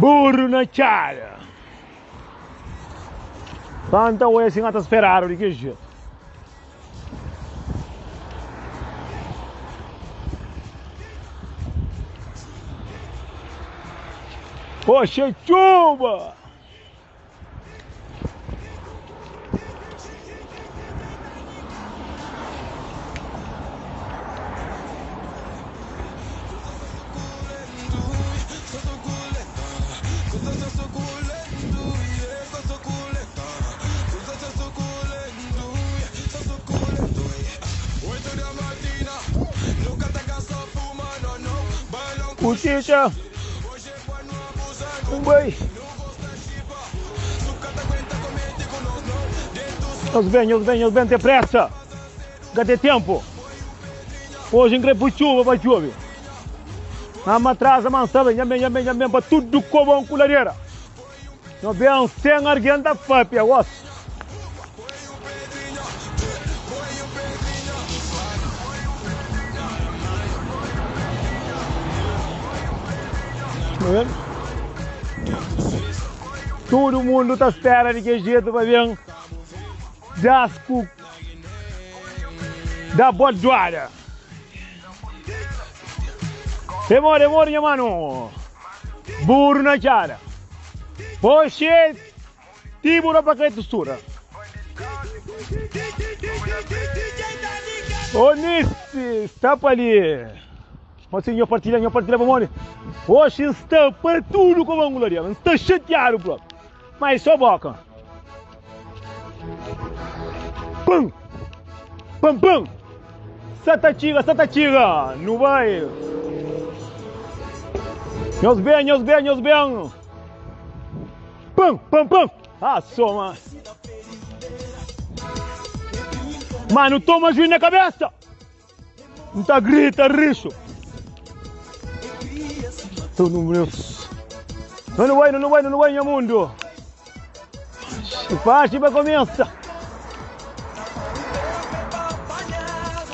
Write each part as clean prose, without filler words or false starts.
Burru na txada. Tanta oia si nga ta speradu di ki jetu. Oxe txuba! Kutxixa Un bai Nhos ben, nhos ben, nhos ben ten presa Ka ten tempu Oji N kre pui txuba pa txobe Ama atraza ma N sta ben, nha ben, nha ben, nha ben Pa tudu kobon ku ladera Nhos ben sen argen ta papia gosi. Tudu mundu ta spera di ke jetu pa ben das ku da bodoada. Demora, demora nha manu. Buru na txada. Oxê. Ti bu ropa ka tustura. Onice sta pa li. Mosi nho partilha, nho partilha pamodi oxi N sta pa tudu ku vangloria. N sta xatiadu propi. Ma é só boka. Pum! Pum pum! Sa ta txiga, sa ta txiga! Nu bai! Nhos ben, nhos ben, nhos ben! Pum, pum, pum. Ah, soma. Mano, toma juiz na cabeça. Não tá grita, rixo. Tô no meu. Não vai, não vai, não vai, meu mundo. Faz para começa.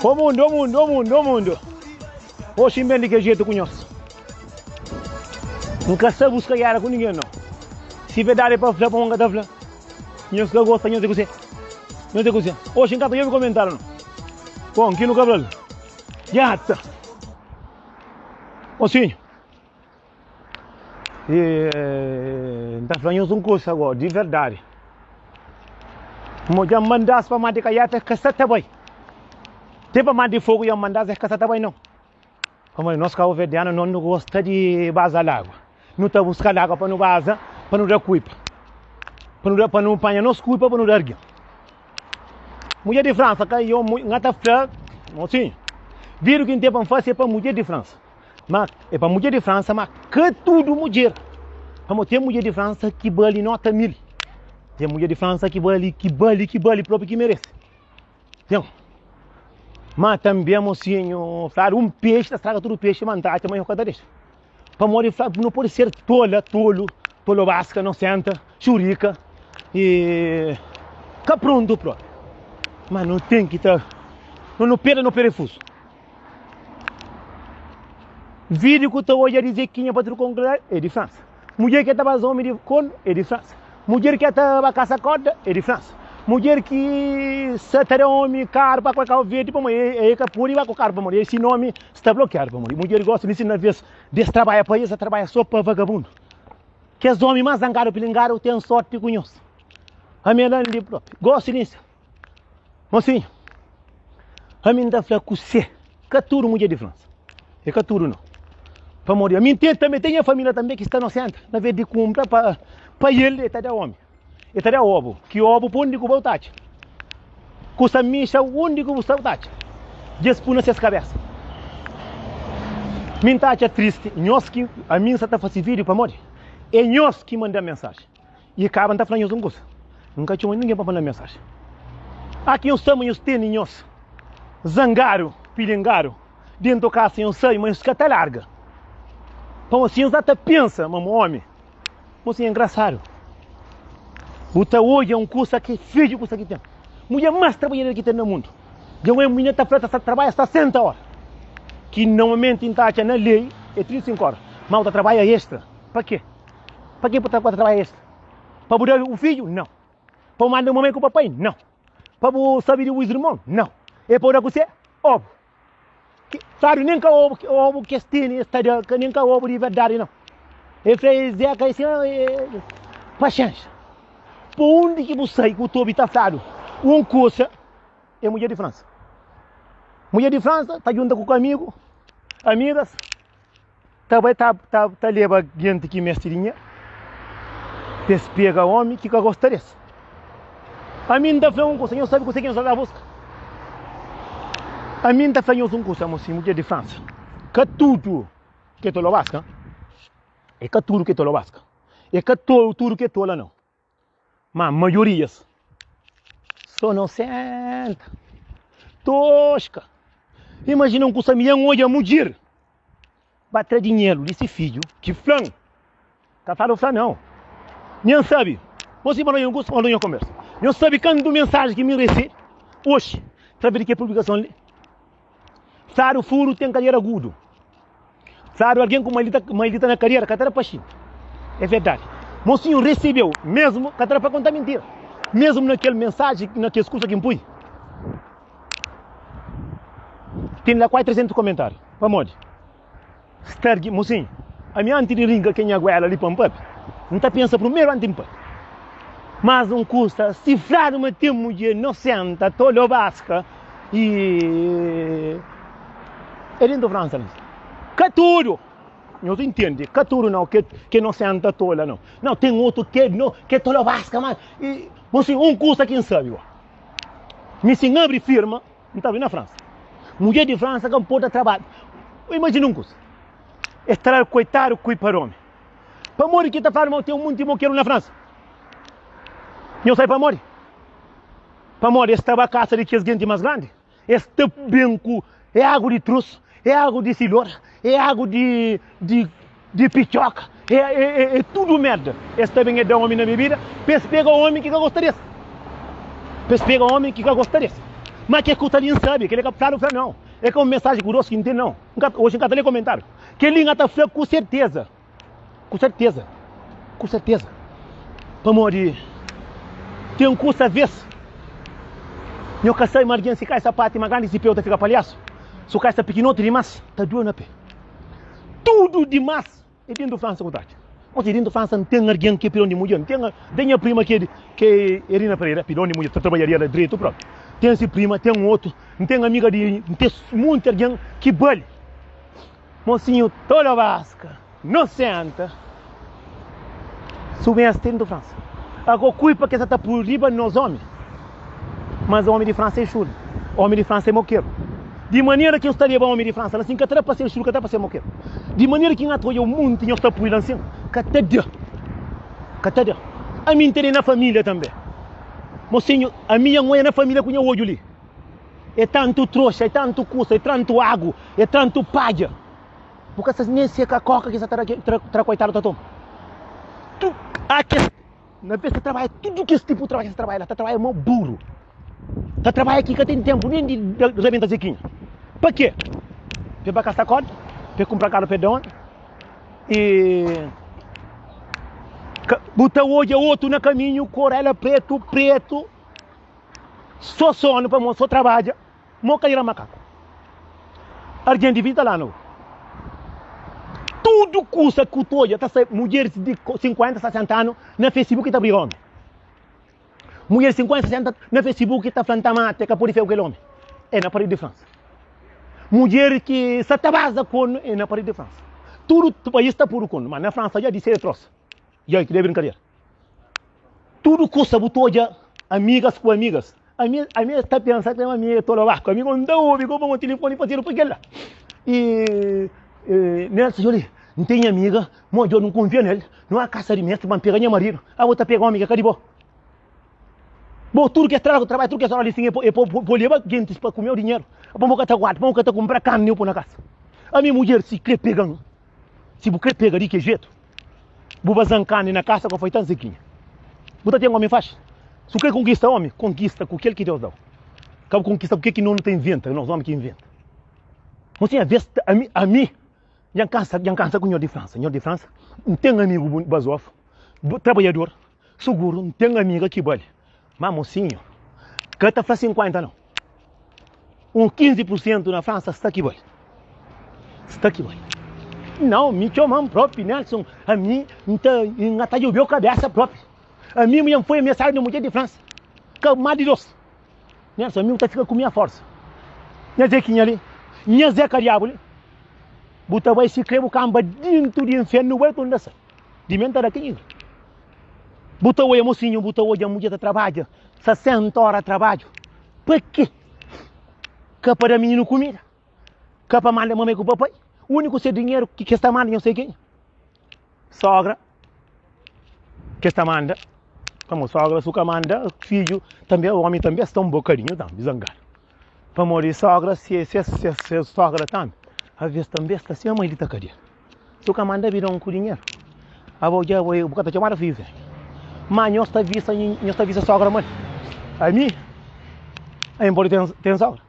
O mundo, o mundo, o mundo, o mundo. Oxi, bem de que jeito conheço. N ka sta buska géra ku ningen nau. Si verdadi é pa fla, pamodi N ka ta fla? Nhos ka gosta, nhos é kuzê? Nhos é kuzê? Oxi N ka ta obi komentáriu nau. Bon, ki nu ka fla-l? Djata! Mosinhu, N ta fla nhos un kusa ago, di verdadi. Mo dja N manda-s pa mandi kaiata, es ka sta ta bai. Te pa mandi fogu dja N manda-s, es ka sta ta bai nau. Pamodi nos kabuverdianu nos nu gosta di baza lagua. Nu ta buska lagua pa nu baza, pa nu da kuipa. Pa nu da, pa nu panha nos kuipa pa nu da argen. Mudjer di Fransa ka yo, nga ta fla, mosinhu, vídiu ki N ten pa N fase é pa mudjer di Fransa. Ma, é pa mudjer di Fransa, ma ka tudu mudjer. Pamodi ten mudjer di Fransa ki bali nota mil. Ten mudjer di Fransa ki bali, ki bali, ki bali propi ki merese. Ten. Ma tanbe, mosinhu, fladu un pexi ta straga tudu pexi, ma N ta atxa ma nho ka ta dexa. Pamodi fla, nu pode ser tola, tolu, tolobaska, nosenta, xurika i ka prontu propi. Ma nu ten ki ta, nu nu perde no perefuzu. Vídiu ku ta odja di Zequinha pa truka un kla é di Fransa. Mudjer ki ta baza omi di kornu é di Fransa. Mudjer ki ta ba kasa korda é di Fransa. Mudjer ki sa ta da omi karu pa kue Kau Verdi pamodi e ka pudi ba ku karu pamodi e si nomi sta blokiadu pamodi mudjer gosta di si na ves des trabadja pa es ta trabadja so pa vagabundu. Kes omi mas zangadu pilingadu ten sorti ku nhos. Ami ala li propi gosi nisa. Mosinhu, ami N ta fla kusé, ka tudu mudjer di Fransa, é ka tudu nau. Pamodi ami N ten tanbe, ten nha família tanbe ki sta nosenta, na vez di kunpra pa pa el, el ta da omi, el ta da obu, ki obu pa undi ku bu ta atxa, kusa mixa undi ku bu sta bu ta atxa, dja es pui na ses kabesa. Mi N ta atxa tristi, nhos ki, ami N sa ta fase vídiu pamodi é nhos ki manda-m mensajen. I kaba N ta fla nhos un kusa, N ka txoma ningen pa manda mensajen. Aki nhos sta ma nhos tene nhos zangadu, pilingadu dentu kasa, nhos sabe ma nhos ka ta larga. Pamodi si nhos ta pensa ma mo omi, mo si é ngrasadu. Bu ta odja un kusa ki fedju kusa ki ten. Mudjer mas trabadjadera ki ten na mundu. Dja un minha ta fla ta sta trabadja 60 ora, ki normalmenti N ta atxa na lei é 35 ora, ma bu ta trabadja extra. Pa ke? Pa ke bu ta trabadja extra? Pa bu da bu fidju? Nau. Pa bu manda mamai ku papai? Nau. Pa bu sabe di bu irmon? Nau. E pa bu da kuse? Obu. Fladu nen ka obu, obu ki es tene es ta da, nen ka obu di verdadi nau. E fla e Zeka e sin, paxénxa. Pa undi ki bu sai ku ta obi ta fladu un kusa, é mudjer di Fransa. Mudjer di Fransa ta djunta ku amigu, amigas, ta bai ta ta ta leba jenti ki meste dinheru pa es pega omi ki ka gosta des. Ami N ta fla un kusa, nhos sabe kuse ki nhos ta buska? Ami N ta fla nhos un kusa, mosinhu, mudjer di Fransa, ka tudu ke tolobaska, e ka tudu ke tolobaska, e ka tudu ke tola nau. Ma maiorias so nosenta, toska. Imajina un kusa mi N odja mudjer ba tra dinheru di si fidju ki fla-m, ka fla-u fla nau. Mi N sabi, bo si manda un kusa, manda un konbersa. Nhos sabi kantu mensaji ki mi resebe oxi atraves di kel publikason li? Fladu furu ten kadera agudu. Fladu algen ku maldita na kadera ka ta da pa xinti. É verdadi. Mosinhu resebeu mesmu, ka ta da pa konta mintira. Mesmu na kel mensaji, na kes kusa ki N pui, ten la kuazi 300 komentariu. Pamodi? Sta argi, mosinhu, ami anti di rinka ke nha guela li pa N papia, N ta pensa primeru anti N papia. Mas un kusa, si fladu ma ten mudjer nosenta, tolobaska i é dentu Fransa mesmu. Ka tudu, nhos intende, ka tudu nau ke ke nosenta, tola nau. Nau, ten otu ke no ke tolobaska mas i, mosinhu, un kusa ki N sabi go, mi si N abri firma, N ta abri na Fransa. Mudjer di Fransa ka nporta trabadju. Imajina un kusa, es ta dal koitadu kui pa romi. Pamodi ki ta fladu ma ten munti mokeru na Fransa? Nhos sabe pamodi? Pamodi es ta ba kasa di kes genti mas grandi, es ta ben ku é agu di trus, é agu di silor, é agu di di di pitxoka, é é é tudu merda. Es ta ben e da omi na bebida pa es pega omi ki ka gosta des. Pa es pega omi ki ka gosta des. Ma ke ku ta li N sabe, kel-li ka fladu fla nau. É ka un mensaji ku dos ki N ten nau. N ka, oxi N ka ta lé komentariu. Kel-li N ka ta fla ku serteza. Ku serteza. Ku serteza. Pamodi ten kusa ves nho ka sabe ma algen si kai sapatu ma grandi si peu ta fika palhasu. Su kai sta pikinoti dimas ta due na pe. Tudu dimas é dentu Fransa ku ta atxa. Osi dentu Fransa N ten algen ki é pidon di mudjer. N ten ten nha prima ki é ki é Erina Pereira, pidon di mudjer, ta trabadjaria la dretu propi. Ten si prima, ten otu, N ten amiga di, N ten monti algen ki bali. Mosinhu tolobaska nosenta Subi es tentu Fransa Ago kulpa ke sa ta pui riba nos omi Mas omi di Fransa é xulu Omi di Fransa é mokeru Di manera ki nhos ta leba omi di Fransa la sin Ka ta da pa ser xulu, ka ta da pa ser mokeru Di manera ki N ata odja un munti nhos ta pui la nsin Ka ta da, ka ta da Ami N tene na familia tanbe Mosinhu, ami nha N odja na familia ku nha odju li. É tantu troxa, é tantu kusa, é trantu agu, é trantu padja. Bu ka sa nen si é ka koka ki sa ta tra koitadu ta toma. Tu, a kes, na vez ta trabadja tudu kes tipu trabadja ki sa trabadja la, ta trabadja mo buru. Ta trabadja ki ka ten tenpu nen di rabenta zekinha. Pa ke? Pa ba kasa koda, pa kumpra karu pa da omi. E ka, bu ta odja otu na kaminhu, korela pretu, pretu. So sonu pamodi so trabadja mo ka ira makaku. Argen di vida la no. Tudu kusa ku tu odja ta sai mudjeris di 50, 60 anu na Facebook ta briga omi. Mudjeris 50, 60 na Facebook ta fla nta mata ka podi fia ku kel omi. É na Paris di Fransa. Mudjeris ki sa ta baza konu é na Paris di Fransa. Tudu país ta pudu konu, ma na Fransa dja di ser trosa. Dja ki da brinkadera. Tudu kusa bu ta odja amigas ku amigas. Ami, ami ta pensa ki ami é tolobaku. Ami n ta obi ku mo tilifoni fazedu pa kel-la. I, i Nelson, djoli, N ten nha amiga, mo djo, N kunfia nel. No a kasa di mestri pa N pega nha maridu. Abo ta pega omi ki ka di bo. Bo tudu kes trabadju, trabadju, tudu kes ora li sin e po, po leba gentis pa kumeu dinheru. Pa bo ka ta guarda, pa bo ka ta kunpra karni o po na kasa. Ami mudjer si kre pega-m, si bu kre pega di ke jetu. Bu bazan karni na kasa ku foi tan sekinha. Bu ta ten omi faxi. Su kre konkista omi, konkista ku kel ki Deus dau. Ka bu konkista ku ke ki no ta inventa, nos omi ki inventa. Mosinha, ves, ami, ami, djan kansa, djan kansa ku nho di Fransa. Nho di Fransa, N ten amigu bazofu. Trabadjador suguru N ten amiga ki bali Má mosinhu ka ta fla 50 nau Un 15 pur sentu na Fransa sta ki bali Sta ki bali Nau mi txoma-m propi Nelson Ami N ta N ta djobe-u kabesa propi Ami mi dja N foi amiasadu di un mudjer di Fransa Ka más di dos Nelson ami bu ta fika ku mi a forsa Nha Zekinha li Nha Zeka diabu li Bu ta bai si kre bu kanba dintu di infernu bai ku N da sai Di mi N ta da kenha li Bu ta oia mosinhu bu ta odja mudjer ta trabadja 60 ora trabadju pa ke? Ka pa da mininu kumida ka pa manda mamai ku papai uniku se dinheru ki kes ta manda nhos sai kenha? Sogra kes ta manda pamodi sogra su ka manda fidju tanbe omi tanbe sta un bokadinhu tanbe zangadu pamodi sogra se se se sogra tanbe aves tanbe sta sima mai di ta kadia. Su ka manda bidon ku dinheru, abo dja bo bu ka ta txomadu fidju fémia. Ma nhos ta visa nhos ta visa sogra mal. Ami, ami pode ten ten sogra.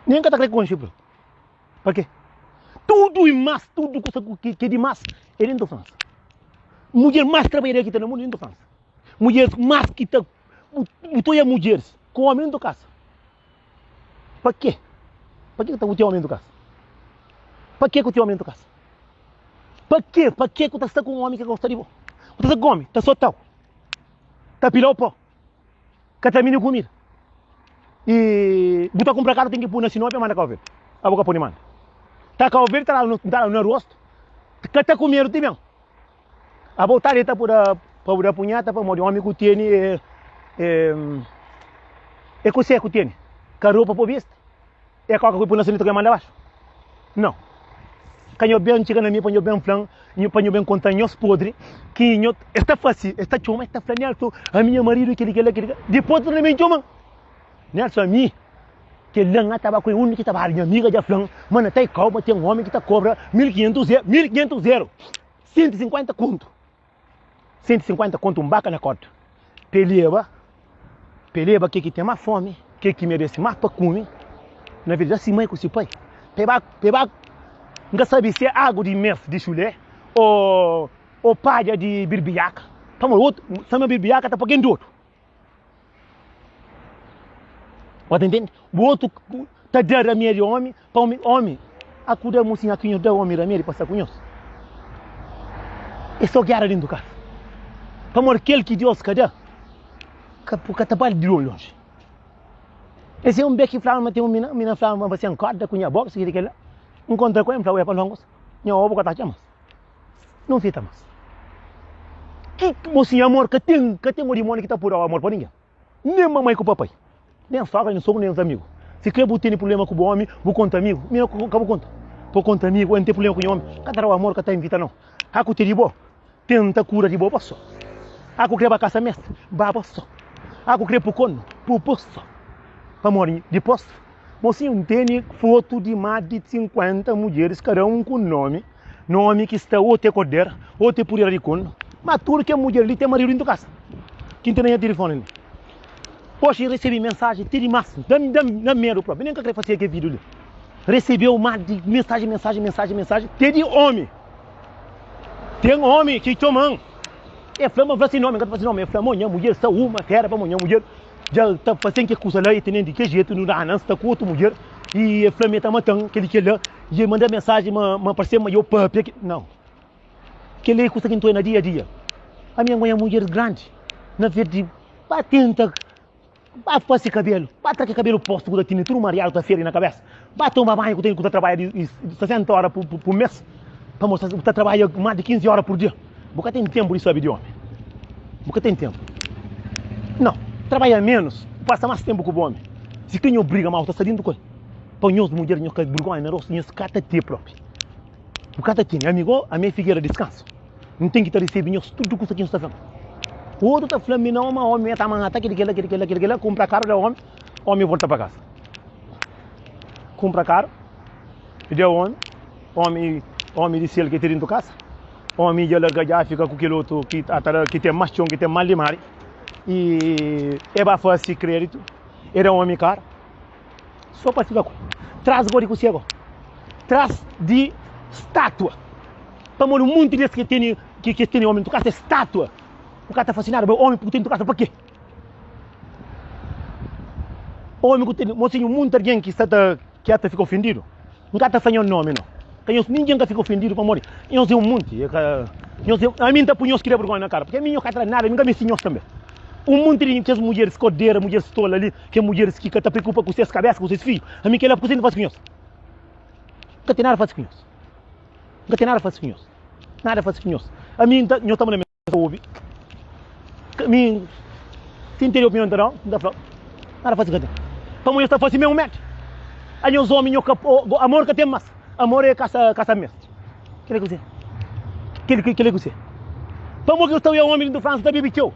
Nen ka ta kre konxe bro. Pa ke? Tudu i mas, tudu kusa ki ki é dimas é dentu Fransa. Mudjer mas trabadjadera ki ten na mundu é dentu Fransa. Mudjeris mas ki ta bu bu ta oia mudjeris ku omi dentu kasa. Pa ke? Pa ke ku ta bu ten omi dentu kasa? Pa ke ku ten omi dentu kasa? Pa ke? Pa ke ku ta sta ku un omi ki ka gosta di bo? Ku ta sta ku omi, ta sotau, ta pilau po, ka ta mini kumida. I bu ta kumpra karu ten ki pui na si nomi pa manda Kau Verdi. Abo ka pudi manda. Ta Kau Verdi ta dau na rostu, ka ta kumedu ti ben. Abo ta deta pa da pa bu da punheta pamodi omi ku tene e e e kuse ku tene ka ropa pa bisti e koka ku pui na sanita ku e manda baxu nau ka nho ben txiga na mi pa nho ben flan pa nho ben kontan nhos podri ki nho es ta fasi es ta txoma es ta fla Nelson ami nha maridu kili kila kili dipos ta ben txoman Nelson ami kel-la N ta ba ku el undi ki ta ba nha amiga dja fla-m ma na tai kau ma ten omi ki ta kobra 1500 1500 eru 150 kontu 150 kontu un baka na korda pa e leba pa e leba ke ki ten más fomi ke ki merese más pa kume na verdadi si mai ku si pai pa e ba pa e ba N ka sabe si é agu di mes di xulé o o padja di birbiaka pamodi otu sama birbiaka ta pa ken di otu. Bo ta intende? Bu otu ta da ramedi omi pa omi, omi akuda mosinha ki nhos da omi ramedi pa sta ku nhos. É so gera dentu kasa. Pamodi kel ki Deus ka da, ka ka ta bali di lonji. Esse é um be ki flaba ma tem um mina, mina flaba ma você acorda ku nha box ki kel la. N kontra ku el, n fla, ué, pa longo, nha obu ka ta atxa mas. Não fita mas. Ki mosinha amor ka ten, ka ten odimoni ki ta purau amor pa ningen. Nen mamai ku papai, nen sogra, nen sogru, nen amigu. Si kre bu tene prublema ku bu omi, bu konta amigu. Mi ka bu konta. Pa konta amigu, N ten prublema ku nha omi. Ka ta dau amor, ka ta invita nau. Ha ku te di bo, tenta kura di bo bo so. Ha ku kre ba kasa mes, ba bo so. Ha ku kre pu konu, pu bo so. Pamodi dipos, mosinhu, N tene fotu di mas di 50 mudjeris, kada un ku nomi. Nomi ki sta o te koder o te pudera di kun, ma tudu kel mudjer li ten maridu dintu kasa. Ki N ten na nha tilifoni li. Oxi N recebi mensaji ti dimas, da-m da-m medu propi, nen N ka kre fase kel video li. Recebeu mas di mensaji, mensaji, mensaji, mensaji te di omi. Ten omi ki txoman, e fla ma N fla si nomi, N ka ta fla si nomi, e fla ma nha mudjer sta uma fera pamo nha mudjer dja ta fasen ke kusa la, e tenen di ke jetu, nu dana N sta ku otu mudjer i e fla ma e ta matan, keli kela. I el manda mensaji ma ma parse ma yo papia ki nau. Kel-li é kusa ki N ta oja na dia-a-dia. Ami N gonya mudjeris grandi na vez di ba tenta ba fase kabelu, ba tra ke kabelu postu ku ta tene tudu mariadu ta feri na kabesa, ba toma banhu ku ta ku ta trabadja di 60 ora pu pu mes, pamodi bu ta trabadja mas di 15 ora pur dia. Bu ka ten tenpu di sabi di omi. Bu ka ten tenpu. Nau, trabadja menus, bu pasa mas tenpu ku bu omi. Si ka nho briga ma bu ta sta dintu ku el. Pa nhos mudjer nhos ka burgonha na rostu nhos ka ta te propi bu ka ta tene ami go ami é figueira diskansu N ten ki ta recebi nhos tudu kusa ki nhos ta fla otu ta fla mi nau ma omi ta mata kili kila kili kila kili kila kumpra karu da omi omi volta pa kasa kumpra karu da omi omi omi di sel ki te dintu kasa omi dja larga dja fika ku kel otu ki ta ki ten mas txon ki ten mas limari i e ba fasi kreditu e da omi karu. So pa fika ku tras go di kusé go? Tras di statua. Pamodi un monti di es ki tene. ki ki tene omi na tu kasa é statua. Bu ka ta fasi nada, omi ku tene tu kasa pa ke? Omi ku tene, mosinhu, munti algen ki sta ta ki ata fika ofendidu. N ka ta fla nhos nomi no. Ka nhos ningen ka fika ofendidu pamodi nhos é un munti. E ka nhos é, ami N ta pui nhos kria burgonha na kara, purki ami nhos ka ta da nada, ami N ka misti nhos tanbe. Un munti di kes mudjeris kodera, mudjeris tola li, ke mudjeris ki ka ta preokupa ku ses kabesa, ku ses fidju, ami kila kuzê N ta fasi ku nhos? N ka ten nada fasi ku nhos. N ka ten nada fasi ku nhos. Nada fasi ku nhos. Ami N ta, nhos ta manda mensagem obi. Mi, si N tene opinion N ta da, N ta fla. Nada fasi ka ten. Pamodi nhos ta fasi mesmu mérda. A nhos omi nho ka, amor ka ten mas. Amor é kasa, kasa mes. Kila ki kuzê? Kila, kila ki kuzê? Pamodi ki nhos ta oia omi dintu Fransa ta bebe txeu?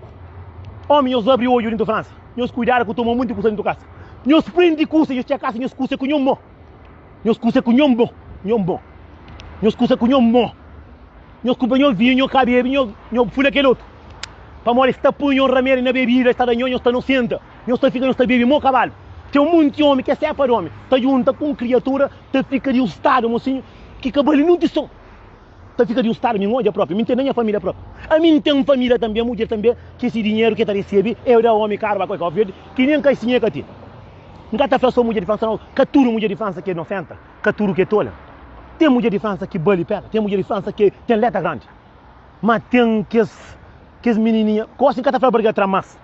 Omi, nhos abri odju dintu Fransa. Nhos kuidadu ku toma munti kusa dintu kasa. Nhos prindi kusa, nhos txia kasa, nhos kusa ku nho mo. Nhos kusa ku nho mo, nho mo. Nhos kusa ku nho mo. Nhos kunpra nho vinhu, nho ka bebe, nho, nho fula kel otu. Pamodi es ta pui nho ramedi na bebida, es ta da nho, nhos ta nosenta. Nhos ta fika, nhos ta bebe mo kabalu. Ten munti omi ki é sepa di omi, ta djunta ku un kriatura, ta fika di un stadu, mosinhu, ki ka bali nun tison. Ta fika di un stadu, mi N odja propi, mi N ten na nha familia propi. Ami N ten familia tanbe, mudjer tanbe, ki si dinheru ki e ta resebe, e da omi karu ba koi Kau Verdi, ki nen ka sinha e ka ten. N ka ta fla so mudjer di Fransa nau, ka tudu mudjer di Fransa ki é nosenta, ka tudu ki é tola. Ten mudjer di Fransa ki bali pena, ten mudjer di Fransa ki ten leta grandi. Ma ten kes kes minininha, gosi N ka ta fla barga tra mas,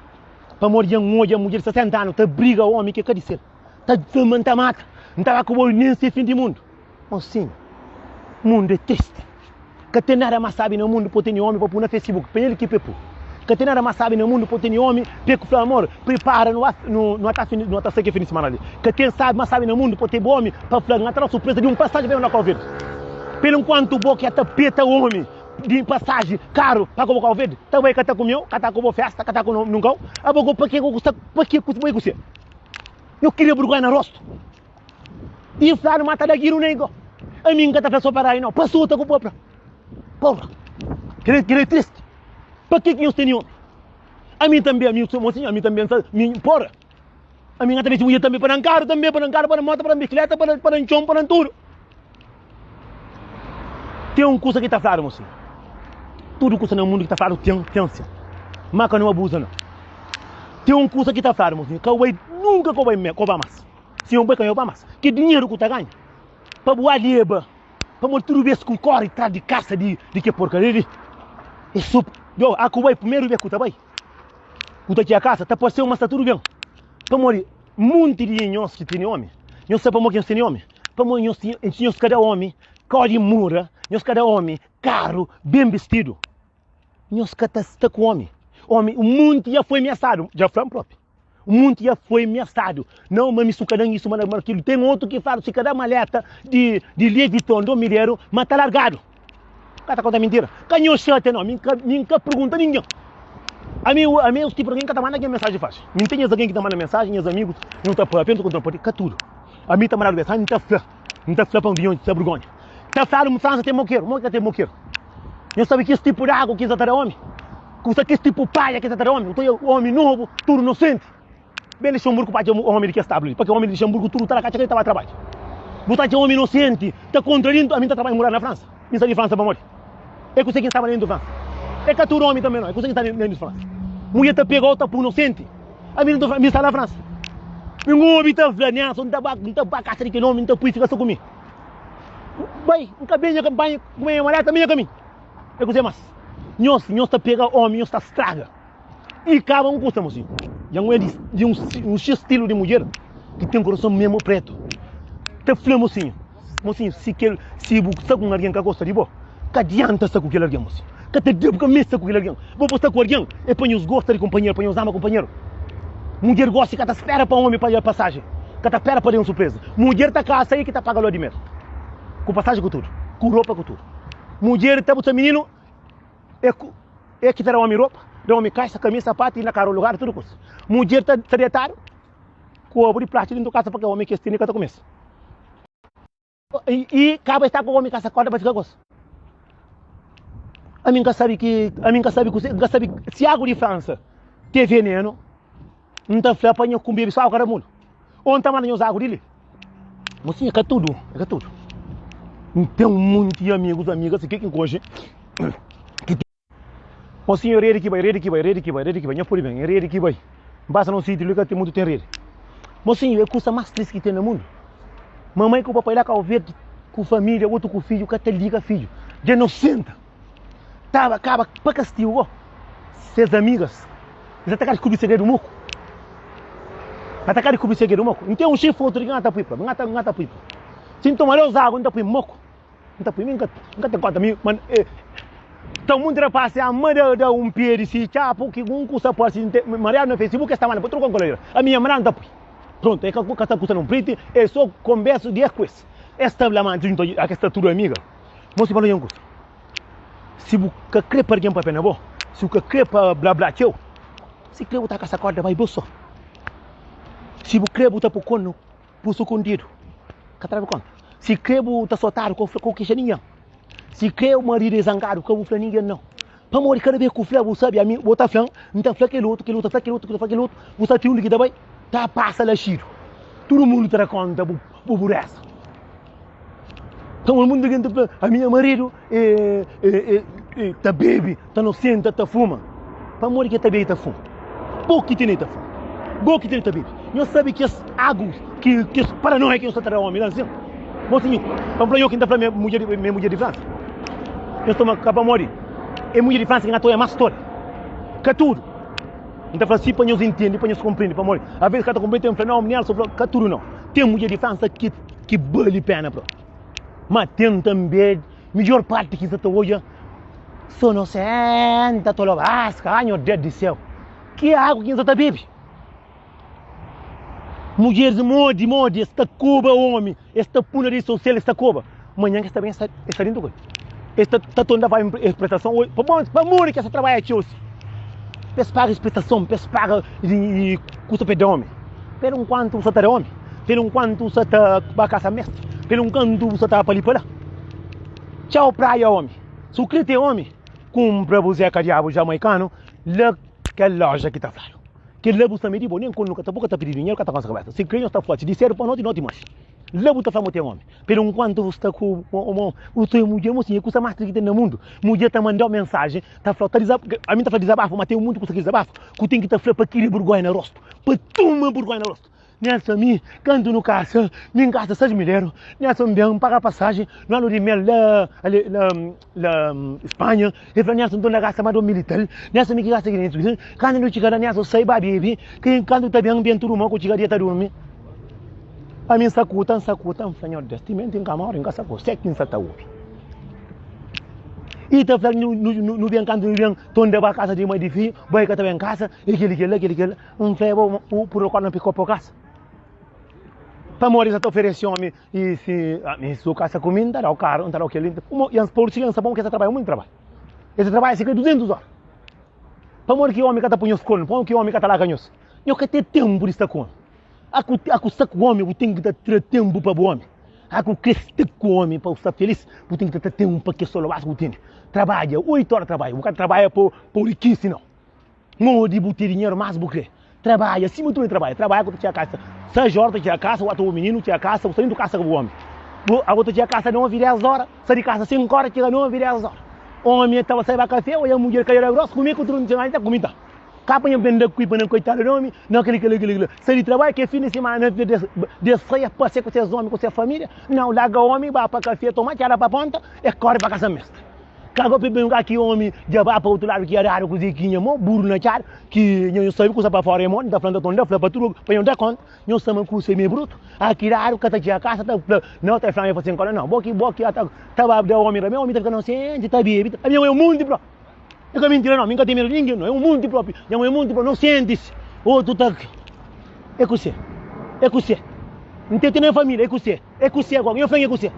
pamodi dja N odja mudjer di 60 anu ta briga omi ki é ka di sel, ta fla ma N ta mata, N ta ba ku bo nen si é fin di mundu. Mosinhu, mundu é tristi. Ka ten nada más sábi na mundu pa tene omi pa pu na Facebook, pa el ki pe pu. Ka ten nada más sábi na mundu pa tene omi pe ku fla amor, pripara nu nu nu ata nu ata sai ke fin di semana li. Ka ten sábi más sábi na mundu pa tene omi pa fla N ata da surpresa di un pasaji pa el na Kau Verdi. Pelu nkuantu bo ki ata peta omi di pasaji karu pa ka bo Kau Verdi, ta bai ka ta kumeu, ka ta ku bo festa, ka ta ku nun kau. Abo go pa ke ku sta pa ke ku bai ku se? Nhu kria burgonha na rostu. I fladu ma ta da giru nei go. Ami N ka ta fla so pa rai no, pa suta ku popra. Porra. Kre kre tristi. Pa ke ki nhos tene omi? Ami tambi, ami so mosinhu, ami tambi N sa, mi, porra. Ami N ka ta meste mudjer tambi pa dan karu tambi, pa dan karu, pa dan moto, pa dan bisikleta, pa dan, pa dan txon, pa dan tudu. Ten un kusa ki ta fladu mosinhu. Tudu kusa na mundu ki ta fladu ten, ten sin. Ma ka no abuza no. Ten un kusa ki ta fladu mosinhu, ka bai nunka ka bai me, ka ba mas. Si un bai ka ba mas. Ki dinheru ku ta ganha pa bu aleba, pamodi tudu bes ku kori tras di kasa di di ke porkaria li, e so yo a ku bai primeru bes ku ta bai, ku ta txia kasa, ta parseu ma sta tudu ben. Pamodi munti di nhos ki tene omi, nhos sabe pamodi ki nhos tene omi? Pamodi nhos tinha, nhos ka da omi kau di mura, nhos ka da omi karu ben bistidu, nhos ka ta sta ku omi. Omi, munti dja foi miasadu, dja fla-m propi. Un munti dja foi miasadu. Nau, ma mi su ka dan isu, ma ma kilu. Ten otu ki fladu si ka da maleta di di Louis Vuitton do Mineru, ma ta largadu. Ka ta konta mintira. Ka nho xatia nau, mi ka mi ka pergunta ningen. Ami ami é tipu di algen ki ka ta manda algen mensaji faxi. Mi ten nhas algen ki ta manda mensaji, nhas amigus, nu ta papia, nu ta konta pati, ka tudu. Ami ta mandadu mensaji, N ta fla, N ta fla pa un di nho ta burgonha. Ta fladu ma Fransa ten mokeru, mo ki ka ten mokeru? Nhos sabe kes tipu di agu ki es ta da omi? Kusa kes tipu paia ki es ta da omi? Nton omi nobu, tudu nosenti. Ben Lixemburgu pa atxa omi di kes tabla li, pake omi di Lixemburgu tudu ta da katxa ka ta ba trabadja. Bu ta atxa omi nosenti ta kontra dintu, ami N ta trabadja mura na Fransa. Mi N sta di Fransa pamodi? É kuse ki N staba na dintu Fransa. É ka tudu omi tanbe no, é kuse ki N sta na dintu Fransa. Mudjer ta pega-u ta pui nosenti. Ami N ta fla, mi sta na Fransa. Mi N obi ta fla, Nelson, N ta ba, N ta ba kasa di kel omi, N ta pui fika so ku mi. Bai, N ka ben nha kanpanha, kume nha maleta, mi nha kaminhu. É kuzê más? Nhos, nhos ta pega omi, nhos ta straga. I kaba un kusa, mosinhu. Dja N oja di, di un, un xis stilu di mudjer ki ten kurason memu pretu. Ta fla mosinhu, mosinhu, si kel, si bu sta ku un algen ka gosta di bo, ka adianta sta ku kel algen, mosinhu. Ka ta da, bu ka meste sta ku kel algen. Bo pa sta ku algen é pa nhos gosta di kunpanheru, pa nhos ama kunpanheru. Mudjer gosi ka ta spera pa omi paga pasajen, ka ta pera pa da un surpreza. Mudjer ta kasa i ki ta paga lua di mel, ku pasajen ku tudu, ku ropa ku tudu. Mudjer ta buska mininu é ku é ki ta da omi ropa, da omi kaisa, kamisa, sapatu i na karu lugadu tudu kusa. Mudjer ta ta detadu ku obu di plástiku dintu kasa pa ke omi ki es tene ka ta kumesa. I kaba sta ku omi kasa korda pa fika gos. Ami nka sabi ki ami nka sabi kuse nka sabi si agu di Fransa te veneno N ta fla pa nha ku bebe so agu karamulo ou N ta manda nhos agu di li. Mosinha ka tudu é ka tudu. N ten un monti amigus amigas ki ki N konxe ki. Mosinhu, redi ki bai, redi ki bai, redi ki bai, redi ki bai, nha pode ben, é redi ki bai. N pasa na un sítiu li ka ten mutu ten redi. Mosinhu, é kusa más tristi ki ten na mundu. Mamai ku papai la Kau Verdi ku família, otu ku fidju, ka ta liga fidju. Dja no senta, taba kaba pa kastigu go. Ses amigas, es ta ka diskubri segredu moku. Ka ta ka diskubri segredu moku. N ten un xi fotu di ki N ta pui pa, N ta, N ta pui pa. Si N toma dos agu, N ta pui moku. N ta pui mi, N ka, N ka ten konta mi, ma e ta munti rapaz ama da, da un pé di si txapu ki un kusa parsi N ten mariadu na facebook es ta manda pa tudu konkoladera. Ami nha manda N ta pui. Prontu, e ka, ka ta kusa nun priti, e so konbersu di es ku es. Es ta bla ma djuntu a kes ta tudu amiga. Mosi fala nha un kusa. Si bu ka kre pa algen papia na bo, si bu ka kre pa bla bla txeu, si kre bu ta kasa korda bai bo so. Si bu kre bu ta pui kornu bu sukundidu, ka ta dadu konta. Si kre bu ta sotadu, ka bu kexa ningen. Si kre maridu é zangadu, ka bu fla ningen nau. Pamodi kada bes ku fla, bu sabi, ami, bo ta fla-m, N ta fla kel otu, kel otu ta fla kel otu, kel otu ta fla kel otu, bu sa ti undi ki ta bai, ta pasa laxidu. Tudu mundu ta da konta bu bu buresa. Pamodi mundu algen ta fla, ami nha maridu e e e ta bebe, ta nosenta, ta fuma. Pamodi ki el ta bebe i ta fuma? Bo ki tene ta fuma, bo ki tene ta bebe. Nhos sabe kes agu, ki kes paranoia ki nhos ta tra omi la nsin? Mosinhu, pa N fla nho ki N ta fla minha mudjer di Fransa. Nhos toma ka pamodi é mudjer di Fransa ki N ta oia más stória. Ka tudu. N ta fla si pa nhos intende, pa nhos konprende, pamodi aves ka ta konprende, ten fla nau, Nelson fla ka tudu nau. Ten mudjer di Fransa ki ki bali pena propi. Ma ten tanbe midjor parti ki N sa ta odja so nosenta tolobaska, ah nho Deus di séu, ki agu ki N sa ta bebe? Mudjeris modi, modi, es ta koba omi, es ta pui na redi sosial, es ta koba. Manhan ki es ta ben, es ta dentu ku el. Es ta ta tonda vai es prestason, oi, pamodi, pamodi ki es ta trabadja txeu si? Pa es paga es prestason, pa es paga i kusa pa e da omi. Pera un kuantu bu sa ta da omi, pera un kuantu bu sa ta ba kasa mestri, pera un kuantu bu sa ta pa li pa la. Txau praia omi, si bu kre ten omi, kunpra bu zeka diabu jamaikanu la kel loja ki ta fladu. Kel-la bu sta midi bo, nen ku nu ka ta bu ka ta pidi dinheru ka ta kansa kabesa. Si kre nhos ta fla-si di sedu pa noti, noti manxi. La bu ta fla ma ten omi. Pelu nkuantu bu sta ku omo, bu ta mudjer, mosinha, kusa mas tristi ki ten na mundu. Mudjer ta mandau mensajen, ta flau, ta dizab, ami ta fla dizabafu, ma ten munti kusa ki dizabafu, ku ten ki ta fla pa kria burgonha na rostu, pa tuma burgonha na rostu. Nelson mi kantu nu kasa mi n'gasta 6 mil euro Nelson ben paga pasajen nu anu di mel la la la Espanha el fla Nelson nton na gasta ma 2 mil i tal Nelson mi ki gasta 500 kantu nu txiga la Nelson sai ba bebe ki kantu ta ben ben tudu mau ku txiga dia ta durmi ami n'sakuta n'sakuta n'fla nhor Deus timenti n'ka mori n'ka sa ku se ki n'sa ta obi i ta fla nu ben kantu nu ben tonda ba kasa di mai di fidju bai ka ta ben kasa e keli kela keli kela N fla bo u puru korna piko po kasa. Pamodi sa ta oferesi omi i si ami su kasa ku mi, N ta dau karu, N ta dau keli. Uma i Paulu txiga, N sta bon ki es ta trabadja muitu trabadju. Es ta trabadja sika 200 ora. Pamodi ki omi ka ta pui nhos kornu? Pamodi ki omi ka ta larga nhos? Nho ka ten tenpu di sta ku omi. A ku a ku sta ku omi, bu ten ki ta tra tenpu pa bu omi. A ku kre sta ku omi pa bu sta felis, bu ten ki ta tra tenpu pa kes solobasu ku bu tene. Trabadja, 8 ora trabadja. Bu ka trabadja pa pa rikisi nau. Modi bu ten dinheru mas bu kre trabadja sima tudu trabadja trabadja ku ta txiga kasa 6 ora ta txiga kasa bu ata bu mininu txiga kasa bu sta dentu kasa ku bu omi bu abo ta txiga kasa 9 10 ora sai di kasa 5 ora txiga 9 10 ora omi ta sai ba kafe oia mudjer kadera gros kume ku tudu ta kume ta kapa nha ben da kuipa na koitadu di omi na kili kili kili sai di trabadja ke fin di simana des sai pasia ku ses omi ku ses familia nau larga omi ba pa kafe toma txada pa ponta e kore pa kasa mestre. Ka gopi ben ka ki omi dja ba pa otu ladu ki aradu kuze ki nha mo buru na txadu ki nha nho sabi kusa pa fora e mo nta fla nta tonda fla pa tudu pa nho da konta nho sta ma kusa e me brutu a ki dadu ka ta txiga kasa ta fla no ta fla nha fla sin kola no bo ki bo ki ata ta ba da omi rame omi ta fika nosenti ta bebi ta ami é un munti propi e ka mintira no mi ka ten medu di ningin no é un munti propi nha mo é munti propi nosenti si otu ta e kuse e kuse nte tene familia e kuse. É kusé gosi? Nho fla-m é kusé?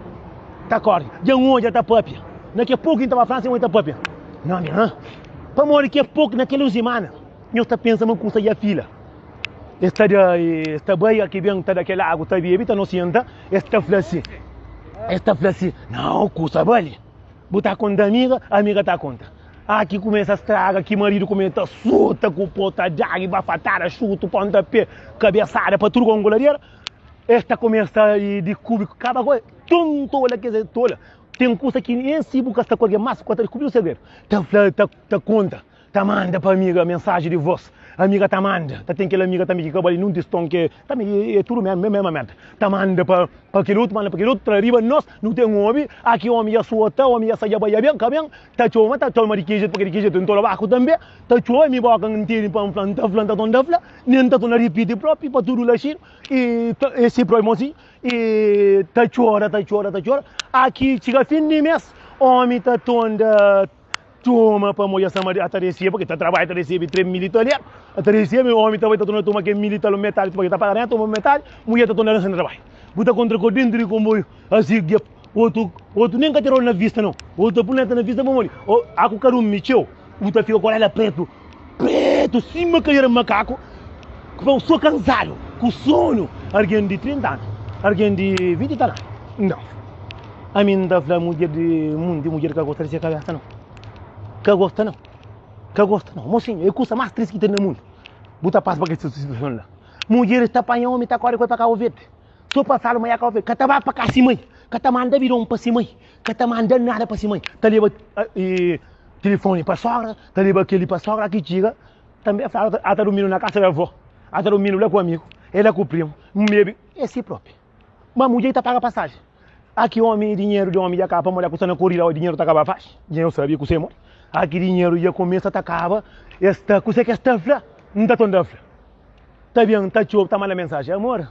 Ta kori. Dja N odja ta papia. Na ke poku ki N ta ba Fransa, N odja ta papia. Nho mi, hã? Pamodi ke poku, na kel un simana, nho sta pensa ma kusa dja fila. Es ta da, es ta bai, ki ben ta da kel agu, ta bebe, ta nosenta, es ta fla si, es ta fla si, Nau, kusa bali. Bu ta konta amiga, amiga ta konta. Ah, ki kumesa straga, ki maridu kumesa ta suta ku po, ta djagi, bafatada, xutu, ponta pe, kabesada pa tudu konku ladera. Es ta kumesa di kubri kaba ku el. Tun tola kes é tola. Ten kusa ki nen si bu ka sta ku algen mas ku ka ta dikubri un segredu. Ta fla, ta, ta konta. Ta manda pa amiga mensaji di vos, amiga ta manda, ta ten kel amiga tanbe ki ka bali nun tiston ke tanbe e tudu mema merda, ta manda pa pa kel otu, manda pa kel otu, tra riba nos, nu ten obi, aki omi dja sota, omi dja sa dja bai dja ben, ka ben, ta txoma, ta txoma di ki jetu pa ki di ki jetu, ntola baku tanbe, ta txoma, mi boka N tene pa N fla, N ta fla, N ta torna fla, nen N ta torna ripiti propi pa tudu laxinu, i ta e si propi mosinhu, i ta txora, ta txora, ta txora, aki txiga fin di mes, omi ta tonda. Toma pamo dja sama ta resebe, porque ta trabadja ta resebe 3 mil italiano, ta resebe, omi ta bai ta torna toma kel mil italo metadi, porque ta paga renta, toma metadi, mulher ta torna na trabalho. Bu ta kontra ko dentro di komboio, asi gep, otu, otu nem ka ta na vista não, otu ta pui na vista pamodi, o, aku ka durmi txeu, bu ta fika ku orelha pretu, pretu sima kadera makaku, pa so kansadu, ku sono, algen di 30 anu, algen di 20 e tal anu, não. Ami N ta fla mudjer di mundu, mudjer ka gosta di se kabesa nau. Ka gosta nau. Ka gosta nau. Mosinhu, é kusa más tristi ki ten na mundu. Bu ta pasa pa kel situason la. Mudjeris ta panha omi ta kore ku el pa Kabo Verdi. So pasadu ma ya Kabo Verdi. Ka ta ba pa kasa si mai. Ka ta manda bidon pa si mai. Ka ta manda nada pa si mai. Ta leba tilifoni pa sogra, ta leba keli pa sogra ki txiga. Tanbe fla, a ta durmidu na kasa di avó. A ta durmidu la ku amigu, e la ku primu. N bebe, é si propi. Ma mudjer ta paga pasaji. Aki omi dinheru di omi dja kaba pamodi aku sta na korida oi dinheru ta kaba faxi. Dja eu sabi kuse modi. Aki dinheru dja kumesa ta kaba es ta kuse kes ta fla N ta tonda fla. Ta ben ta txob ta manda mensaji amor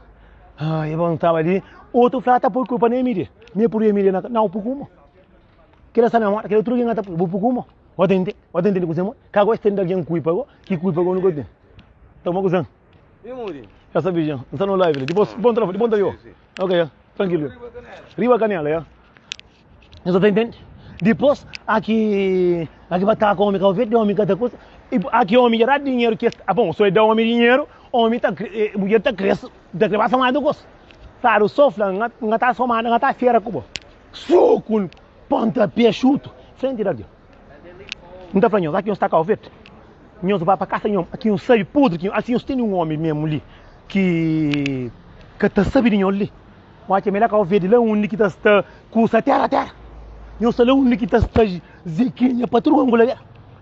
ai bon staba li otu fla ta poi kulpa na Emilia mi pui Emilia na nau pui kuma kila sta na moda kila utru algin ta pui bu pui kuma bo ta intende bo ta intende kuse modi ka gosi ten di algin kulpa go ki kulpa go nu ka ten toma kusan. Ya sabi ja, N sta no live li. Dipos, bon tra, bon tra yo. Ok, ya. Tranquilo. Riba canela, ya. Nhos ta intende? Dipos, aki, aki ba ta omi ka verde, omi ka ta coisa. E aki omi já dá dinheiro que, ah bom, só é dá omi dinheiro, omi ta, mulher ta cresce, ta cresce mais do gosto. Claro, só fla, nga ta soma, nga ta fera ku bo. Soco, pontapé, chuto, frente da Deus. N ta fla nhos, aki nhos ta kau verde. Nhos ba pa kasa nhos, aki nhos sabe podri ki asi nhos tene un omi mesmu li ki ka ta sabe di nhos li. N atxa ma el la kau verde la undi ki ta sta kusa tera tera. Nhos sta la undi ki ta sta zekinha pa tudu kangula la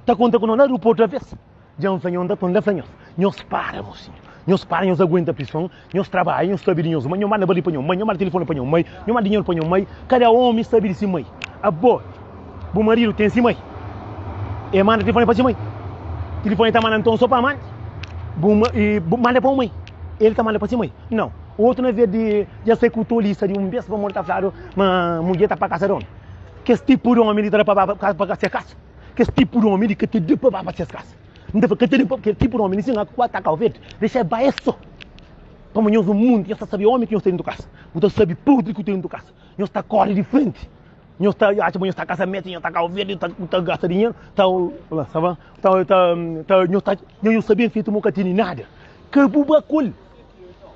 ta konta ku nos la aeroportu aves. Dja N fla nhos, N ta torna fla nhos, nhos para mosinhu, nhos para, nhos aguenta prison, nhos trabadja, nhos sabe di nhos mai, nhos manda bali pa nhos mai, nhos manda tilifoni pa nhos mai, nhos manda dinheru pa nhos mai, kada omi sabe di si mai. Abo, bu maridu ten si mai, e manda tilifoni pa si mai, tilifoni ta manda nton so pa amanti, bu bu manda pa un mai, el ta manda pa si mai, nau. Otu na ves di dja sai ku tolisa di un bes pamodi ta fladu ma mudjer ta pa kasa di omi. Kes tipu di omi li ta da pa ba pa se kasa. Kes tipu di omi li ka ta da pa ba pa ses kasa. N ta fla ka ta da pa kel tipu di omi li sin a ku ataka verde dexa ba es so. Pamodi nhos un munti nhos ta sabi omi ki nhos ten dentu kasa. Bu ta sabi podri ki bu ten dentu kasa. Nhos ta kori di frenti. Nhos ta atxa ma nhos ta kasa meti nhos ta kau verde ta ta gasta dinheru ta ola sa ba ta ta ta nhos ta nhos ta ben fetu mo ka tene nada. Ka bu ba ku el.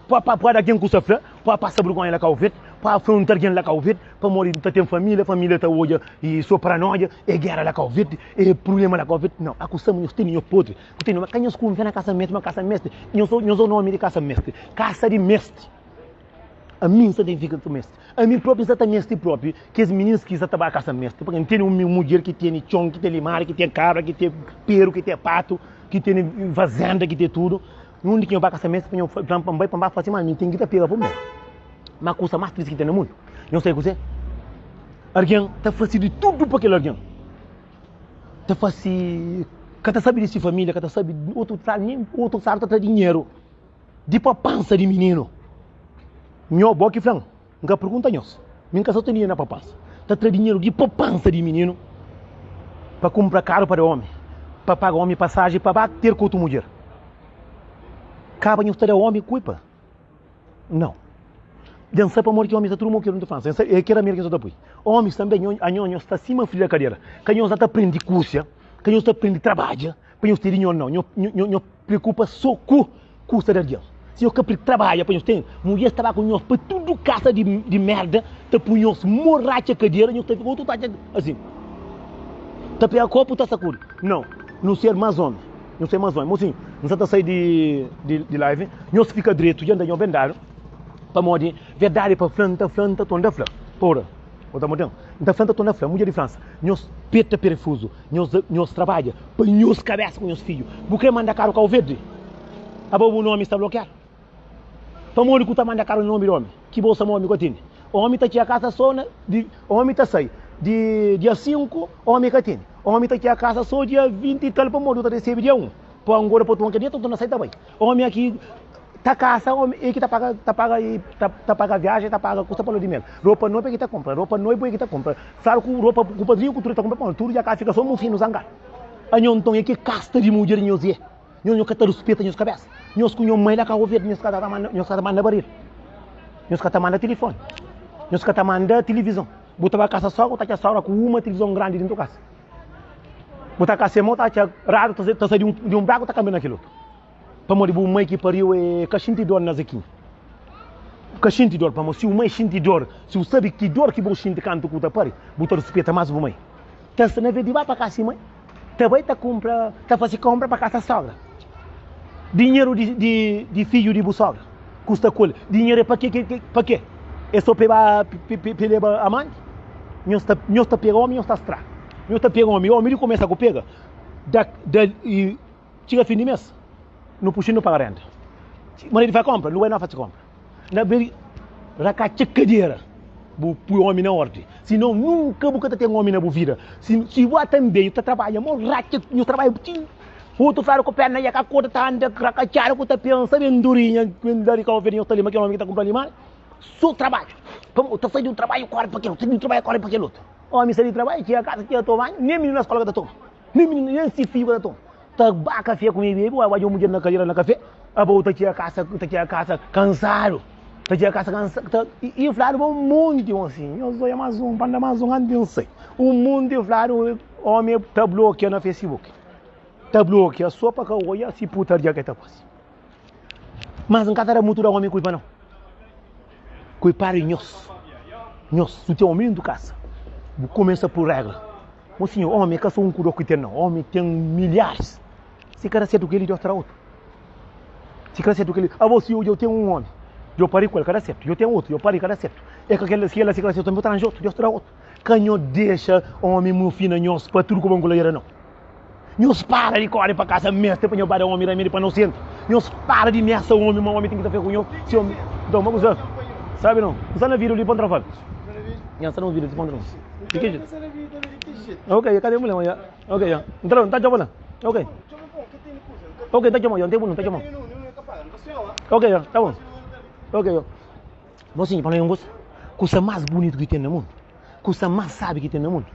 Pa pa pa da algen kusa fla, pa pasa burgonha la Kau Verde, pa afronta algen la Kau Verde, pamodi ta ten família, família ta odja e so paranoia, e gera la Kau Verde, e prublema la Kau Verde. Nau, akusama nhos tene nhos podri, ku tene, ma ka nhos kunfia na kasa meste, ma kasa meste, nhos nhos o nomi di kasa meste, kasa di meste. Ami nsa ten fika ku meste, ami propi nsa ta meste propi, kes mininus ki sa ta ba kasa meste, pabia N tene un mudjer ki tene txon, ki ten limaria, ki ten kabra, ki ten peru, ki ten patu, ki tene fazenda, ki ten tudu. Undi ki nho ba kasa meste pa nho fla-m pa N bai pa N ba fase, má mi N ten ki ta pega pa mi. Má kusa más tristi ki ten na mundu, nho sabe kuzê? Algen ta fase di tudu pa kel algen. Ta fase, ka ta sabe di si família, ka ta sabe, otu fla nen otu sabe ta tra dinheru di papansa di mininu. Nho, bo ki fla-m, N ka pergunta nhos, mi N ka sa ten dinheru na papansa. Ta tra dinheru di papansa di mininu pa kunpra karu pa da omi, pa paga omi pasaji pa ba ter ku otu mudjer. Kaba nhos ta da omi kulpa? Nau. Dja N sa pamodi ki omis ta tudu mokeru na Fransa. N sa, é kel Amérika nhos ta pui. Omis tanbe, nho, anho, nhos sta sima fri da kadera. Ka nhos ta prende kusia, ka nhos ta prende trabadja pa nhos ter dinheru, nau. Nho, nho, nho preokupa so ku kusa di algen. Si nhos ka prende trabadja pa nhos ten, mudjer sta ba ku nhos pa tudu kasa di, di merda, ta pui nhos mo ratxa kadera, nhos ta fika otu ta atxa asin. Ta pega kopu ta sakudi. Nau, nu ser mas omi. Nhos ser mas omi. Mosinhu, N sa ta sai di, di, di live. Nhos fika dretu, dja N da nho ben dadu. Pamodi verdadi pa fla, N ta fla, N ta torna fla. Ora. Bo ta mudan? N ta fla, N ta torna fla, mudjer di Fransa, nhos peta perefuzu, nhos, nhos trabadja pa nhos kabesa ku nhos fidju. Bu kre manda karu Kau Verdi? Abo bu nomi sta blokiadu. Pamodi ku ta manda karu na nomi di omi? Ki bo sama omi ku atende? Omi ta txia kasa so na di, omi ta sai di dia 5, omi ka atende. Omi ta txia kasa so dia 20 i tal, pamodi bu ta resebe dia 1. Pa ngoda pa toma kel dia, ta torna sai ta bai. Omi aki ta kasa, omi e ki ta paga, ta paga, ta, ta paga viajen, ta paga kusa pa lua di mel. Ropa noiva e ki ta kumpra, ropa noivu e ki ta kumpra. Fladu ku ropa ku padrinhu ku tudu e ta kumpra, pamodi tudu dja ka fika so mufinu zangadu. Anho nton e ki kasta di mudjer nhos e? Nhos nhos ka ta ruspeta nhos kabesa. Nhos ku nho mai la Cabo Verde nhos ka ta manda, nhos ka ta manda baril. Nhos ka ta manda tilifoni. Nhos ka ta manda tilivizon. Bu ta ba kasa sogra, bu ta atxa sogra ku uma tilivizon grandi dintu kasa. Bu ta kasa irmon, ta atxa radu ta sai di un braku ta kambia na kel otu. Pamodi bu mai ki pariu e ka xinti dor na zekinha. Ka xinti dor, pamodi si bu mai xinti dor, si bu sabi ki dor ki bu xinti kantu ku bu ta pari, bu ta ruspeta mas bu mai. Ta sta na vez di ba pa kasa i mai, ta bai ta kunpra, ta fasi konpra pa kasa sogra. Dinheru di di di fidju di bu sogra ku sta ku el, dinheru é pa ke ke pa ke? É so pa e ba pa e leba amanti? Nhos ta nhos ta pega omi nhos ta stra. Nhos ta pega omi, omi di kumesa ku pega da da i. Txiga fin di mes, nu puxi nu paga renta. Maridu fai konpra, nu bai no fasi konpra. Na beri rakatxa kadera, bu pui omi na ordi. Sinon nunka bu ka ta ten omi na bu vida. Si si bu ata nbeju ta trabadja mo ratxa nhu trabadja ti otu fladu ku perna ya ka korta ta anda rakatxadu ku ta pensa ben durinha ben la di Kau Verdi nhu sta li ma kel omi ki ta kunpra limaria. So trabadju. Pamodi ta sai di un trabadju kori pa kel otu, sai di un trabadju kori pa kel otu. Omi sai di trabadju txiga kasa txiga toma banhu, nen mininu na skola ka ta toma. Nen mininu, nen si fidju ka ta toma. Ta ba kafé ku mi bebe, bai odja un mudjer na kadera na kafé, abo ta txiga kasa, ta txiga kasa kansadu, ta txiga kasa kansadu, ta, i fladu ma un monti mosinhu, nhos odja mas un, pa nda mas un antis di N sai, un monti fladu omi ta blokia na facebook, ta blokia so pa ka odja si putaria ke ta fasi. Mas N ka ta da mutu da omi kulpa nau, kulpadu é nhos, nhos, si ten omi dentu kasa, bu kumesa pui regra. Mosinhu, omi é ka so un ku dos ki ten nau, omi ten milharis. Si ka da sertu keli, Deus ta da otu. Si ka da sertu keli, abo si djo ten un omi, djo pari ku el, ka da sertu, djo ten otu, djo pari, ka da sertu. E ka kel, si kel la si ka da sertu tanbe, bu ta ranja otu, Deus ta da otu. Ka nho dexa omi mufina nhos pa tudu ku bon ku la yera nau. Nhos para di kori pa kasa mestre pa nho ba da omi ramedi pa nosenti. Nhos para di miasa omi ma omi ten ki ta fika ku nho. Si omi, nton, ma kusa, sabi nau, N sta na vida li pa N tra fala. Nha, N sta na un vida li pa N tra fala. Di ki jetu? Ok, ka ten problema, ya. Ok, ya. N ta, N ta txoma la. Ok. Ok, N ta txoma, ya. N ten problema, N ta txoma. Ok, ya. Ta bon. Ok, ya. Mosinhu, pa un kusa, kusa más bunitu ki ten na mundu, kusa más sábi ki ten na mundu,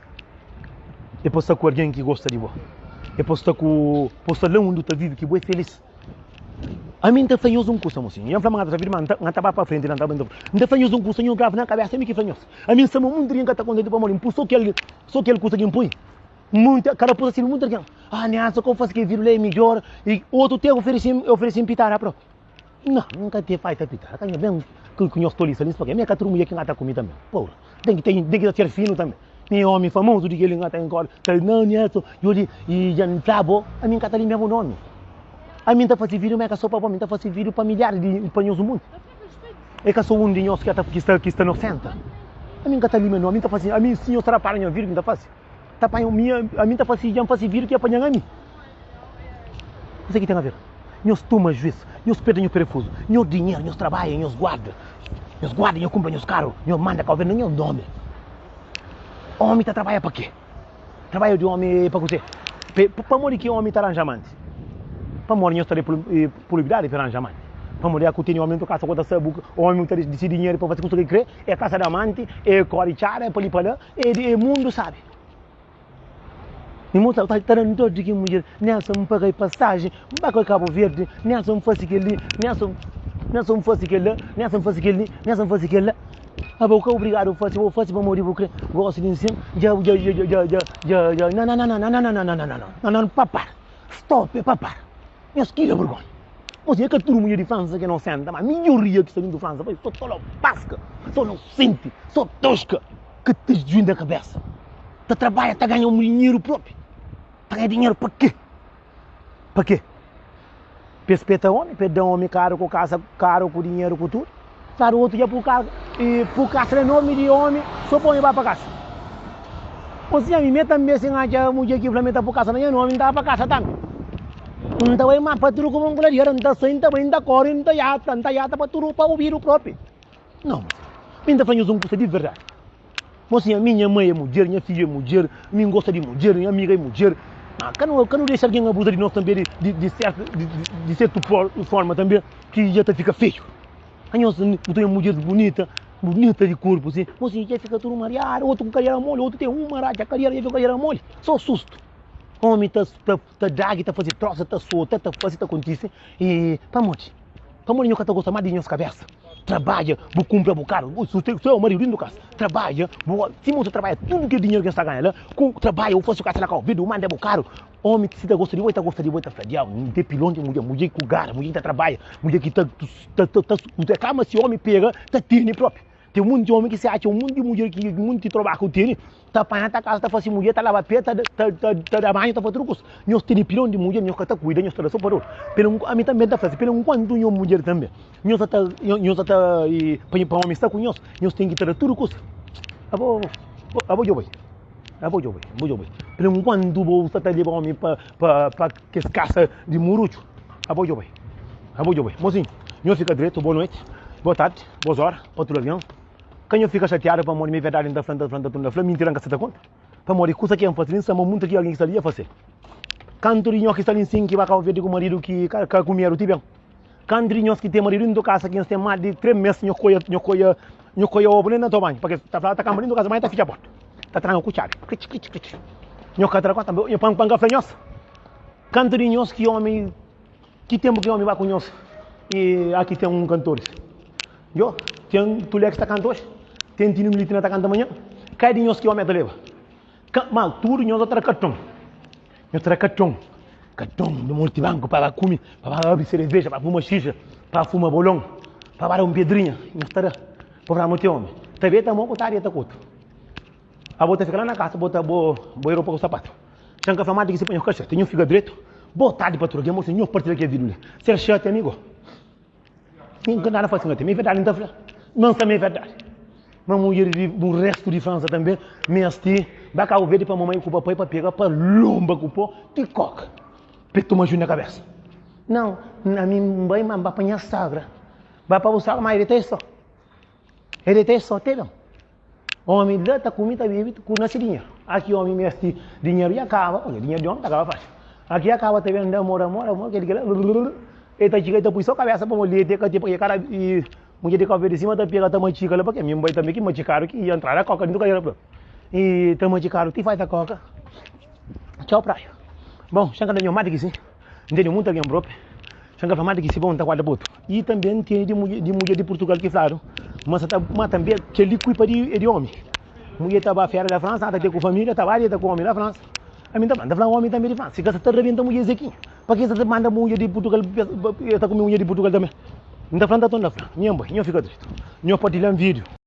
é pa sta ku algen ki gosta di bo, é pa sta ku, pa sta la undi bu ta vive ki bo é filís. Ami N ta fla nhos un kusa, mosinhu. Nha N fla ma N ta fla, ma N ta ba pa frenti la, N ta ba, N ta fla nhos un kusa, nhos grava na kabesa, ami ki fla nhos. Ami N sta ma munti algen ka ta kontenti pamodi N pui so kel, so kel kusa ki N pui. Munti, kada kusa sirbi munti algen. Ah, Nelson, ka bu fasi kel video la, é midjor. I otu te oferesi-m, oferesi-m pitada propi. Nau, N ka te fai ta pitada. Ka nha ben ku nhos tolisa li, pabia mi é ka tudu mulher ki N ka ta kumi tanbe. Porra, ten ki ten ki ta ser finu tanbe. Mi é omi famozu di kel-li, N ka ta inkorda. Ta di, nau, Nelson, djobe, i dja N fla bo, ami N ka ta limia bu nomi. Ami N ta fasi video, ma é ka so pa bo, ami N ta fasi video pa milharis di, pa nhos mundu. É ka so un di nhos ki ta, ki sta, ki sta nosenta. Ami N ka ta limia nomi, ami N ta fasi, ami si nhos ta rapara nha video ki N ta fasi, ta panha mi, ami N ta fasi, dja N fasi video ki apanha-m ami. Kuzê ki ten aver? Nhos toma juís, nhos perde nhos perefuzu, nhos dinheru, nhos trabadja, nhos guarda, nhos guarda, nhos kunpra nhos karu, nhos manda Kau Verdi na nhos nomi. Omi ta trabadja pa ke? Trabadju di omi é pa kuzê? Pamodi ki omi ta ranja amanti? Pamodi nhos ta da pulibidadi pa ranja amanti. Pamodi ya ku tene omi ntu kasa ku ta sabe omi ta disidi dinheru pa fasi kusa ki kre, é kasa di amanti, é kori txada, é pa li pa la, é mundu sabe. Mi ta ta da dor di ki mudjer, Nelson N pagai pasajen, N ba koi Kabu Verdi, Nelson N fasi kel-li, Nelson, Nelson N fasi kel-la, Nelson N fasi kel-li, Nelson N fasi kel-la. Abo ka obrigadu fasi, bo fasi pamodi bu kre. Gosi di nsin, dja, dja, dja, dja, dja, dja, dja, na, na, na, na, na, na, na, na, na, na, na, na, pa para, stop, pa para. Nhos kria burgonha. Mosi, é ka tudu mudjer di Fransa ki é nosenta, ma midjoria ki sta dintu Fransa, pai, so tolopaska, so nosenti, so toska, ka ta djuinda kabesa. Ta trabadja, ta ganha un dinheru propi. Ta ganha dinheru pa ke? Pa ke? Pa es peta omi, pa es da omi karu ku kasa, karu ku dinheru ku tudu. Fladu otu dja pu ka pu kasa na nomi di omi so pa omi ba pa kasa. Mosinha ami me tambe si N atxa mudjer ki fla ma e ta pu kasa na nha nomi N ta ba pa kasa tambi. N ta bai ma pa tudu kuma N kula N ta sai N ta bai N ta kori N ta yata N ta yata pa tudu pa obidu propi. Nau mosinha mi N ta fla nhos un kusa di verdadi. Mosinha mi nha mai é mudjer nha fidju é mudjer mi N gosta di mudjer nha amiga é mudjer ma ka nu ka nu dexa algen abuza di nos tambe di di di sertu di di sertu forma tambe ki dja ta fika feiu. Anhos bu ta oja mudjeris bunita, bunita di korpu si, mosinhu dja fika tudu mariadu, otu ku kadera moli, otu ten uma ratxa kadera dja fika kadera moli, so sustu. Omi ta ta ta dagi, ta faze trosa, ta sota, ta faze, ta kontise, i pamodi? Pamodi nho ka ta gosta mas di nhos kabesa? Trabadja, bu kunpra bu karu, bu su seu maridu dintu kasa, trabadja, bu sima bu ta trabadja tudu kel dinheru ki nhos ta ganha la, ku trabadja bu fase kasa la kau vida, bu manda bu karu, Omi ki si ta gosta di bo, i ta gosta di bo, i ta fla, Diabu, N ten pilon di mudjer, mudjer ki ku gara, mudjer ki ta trabadja, mudjer ki ta, ta, ta, ta, ta kama si omi pega, ta tene propi. Ten monti omi ki si atxa un monti mudjer ki monti trabadju ku tene, ta panha ta kasa, ta fasi mudjer, ta laba pe, ta, ta, ta, ta da banhu, ta fasi tudu kusa. Nhos tene pilon di mudjer, nhos ka ta kuida, nhos ta da so pa otu. Pelu, ami tanbe N ta fla si, pelu nkuantu nho mudjer tanbe, nhos ta ta, nhos ta ta, pa, pa omi sta ku nhos, nhos ten ki ta da tudu kusa. Abo, abo djobe. Abo djobe, bo djobe. Pur enkuantu bo sta ta leba omi pa, pa, pa kes kasa di murutxu. Abo djobe, abo djobe. Mosinhu, nho fika dretu, bo noiti, bo tardi, bos ora, pa tudu algen. Ka nho fika xatiadu pamodi mi verdadi N ta fla, N ta fla, N ta torna fla, mintira N ka sa ta konta. Pamodi kusa ki N fase li, N sta ma munta ki algen ki sta li dja fase-l. Kantu di nho ki sta li nsin ki ba Kau Verdi ku maridu ki ka, ka kumedu ti ben. Kantu di nhos ki ten maridu dintu kasa ki nhos ten más di 3 mes nhos koia nhos koia nhos koia obu nen na toma banhu pake ta fla ta kanba dintu kasa ma ta fitxa porta ta tranka ku txabi kritx kritx kritx nhos ka tra konta nho pa nka fla nhos kantu di nhos ki omi ki tenpu ki omi ba ku nhos i aki ten un kantoris yo ten tulex ta kanta oji ten tinu militina ta kanta manhan kai di nhos ki omi ta leba ka ma tudu nhos ta tra karton. Nho tra katxon, katxon di multibanku pa ba kume, pa ba abri sereveja, pa fuma xixa, pa fuma bolon, pa ba da un pedrinha. Nho ta da pa fla mo te omi. Ta be ta mo ku ta ta ku otu. Abo ta fika la na kasa, bo ta bo bo ropa ku sapatu. Txan ka fla ma di ki si pa nho ka xati, nho fika dretu. Bo tardi pa tudu algen, bo si nho partilha kel video li. Ser xati amigo. Mi nka nada fasi nka ten, mi verdadi nta fla, ma nsa mi verdadi. Ma mudjer di un restu di Fransa tanbe mesti ba Cabo Verde pa mamai ku papai pa pega pa lomba ku po ti koka pa toma ju na kabesa. Não, ami nbai ma nba pa nha sogra. Ba pa bu sogra ma e deta e so. E deta e so te ben. Omi la ta kumi ta bibi ku na si dinheru. Aki omi mesti dinheru ya kaba, oja dinheru di omi ta kaba faxi. Aki ya kaba ta ben da amor amor amor keli kila e ta txiga e ta pui so kabesa pamo leti e ka ten pake kada i mudjer di Cabo Verde sima ta pega ta matxika la pake mi nbai tambi ki matxikadu ki entrada koka dintu kadera propi i ta matxikadu ti fai ta koka txau praia. Bon xa nka da nho mati ki si N tene mutu algen propi. Xa N ka fla ma di ki si bon N ta guarda pa otu. I tanbe N tene di mudjer di mudjer di Purtugal ki fladu ma sa ta ma tanbe kel-li kulpa di é di omi. Mudjer ta ba fera da Fransa, ta te ku familia, ta ba deta ku omi la Fransa. Ami N ta fla, N ta fla omi tanbe di Fransa, si ka sa ta rabenta mudjer Zequinha, pa ke sa ta manda mudjer di Purtugal pa ta kume mudjer di Purtugal tanbe? N ta fla, N ta torna fla, nha bai, nho fika dretu, nho partilha-m video.